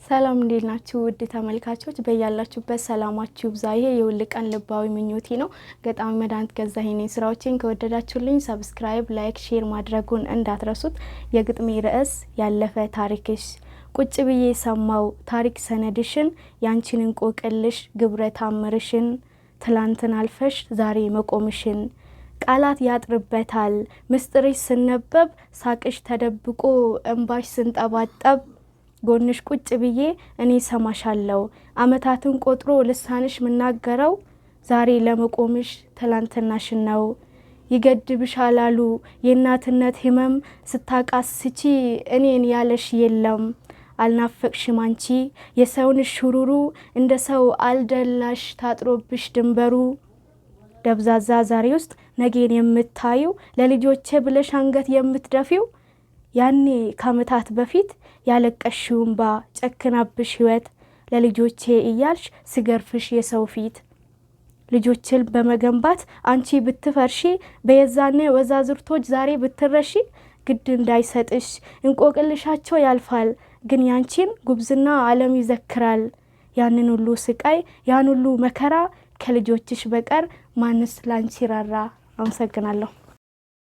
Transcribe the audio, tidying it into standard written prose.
ሰላም፣ እንዴት ናችሁ? ውድ ተመልካቾች፣ በያላችሁበት ሰላማችሁ ይብዛ። ይሄ የሁል ቀን ልባዊ ምኞቴ ነው። ገጣሚ መድኃኒት ገዛኸኝ ነኝ። ስራዎቼን ከወደዳችሁልኝ subscribe፣ like፣ share ማድረጉን እንዳትረሱት። የግጥሜ ርዕስ ያለፈ ታሪክሽ። ቁጭ ብዬ ሰማው ታሪክ ሰነድሽን፣ ያንቺን እንቆቅልሽ ግብረ ታምርሽን፣ ትላንትን አልፈሽ ዛሬ መቆምሽን። ቃላት ያጥርበታል ምስጢርሽ ስነበብ፣ ሳቅሽ ተደብቆ እንባሽ ስንጠባጠብ፣ ጎንሽ ቁጭ ብዬ እኔ ሰማሻለው። አመታትን ቆጥሮ ልሳንሽ ምናገረው ዛሬ ለመቆምሽ ትላንትናሽን ነው። ይገድብሻል አሉ የእናትነት ህመም፣ ስታቃስቺ እኔን ያለሽ የለም። አልናፈቅሽም አንቺ የሰውን ሹሩሩ፣ እንደ ሰው አልደላሽ ታጥሮብሽ ድንበሩ። ደብዛዛ ዛሬ ውስጥ ነጌን የምታዩ፣ ለልጆቼ ብለሽ አንገት የምትደፊው፣ ያኔ ከአመታት በፊት ያለቀሽው እምባ፣ ጨክናብሽ ህይወት ለልጆቼ እያልሽ ስገርፍሽ የሰው ፊት። ልጆችን በመገንባት አንቺ ብትፈርሺ፣ በየዛኔ ወዛዝርቶች ዛሬ ብትረሺ፣ ግድ እንዳይሰጥሽ እንቆቅልሻቸው ያልፋል፣ ግን ያንቺን ጉብዝና ዓለም ይዘክራል። ያንን ሁሉ ስቃይ፣ ያን ሁሉ መከራ ከልጆችሽ በቀር ማንስ ላንቺ ራራ? አመሰግናለሁ።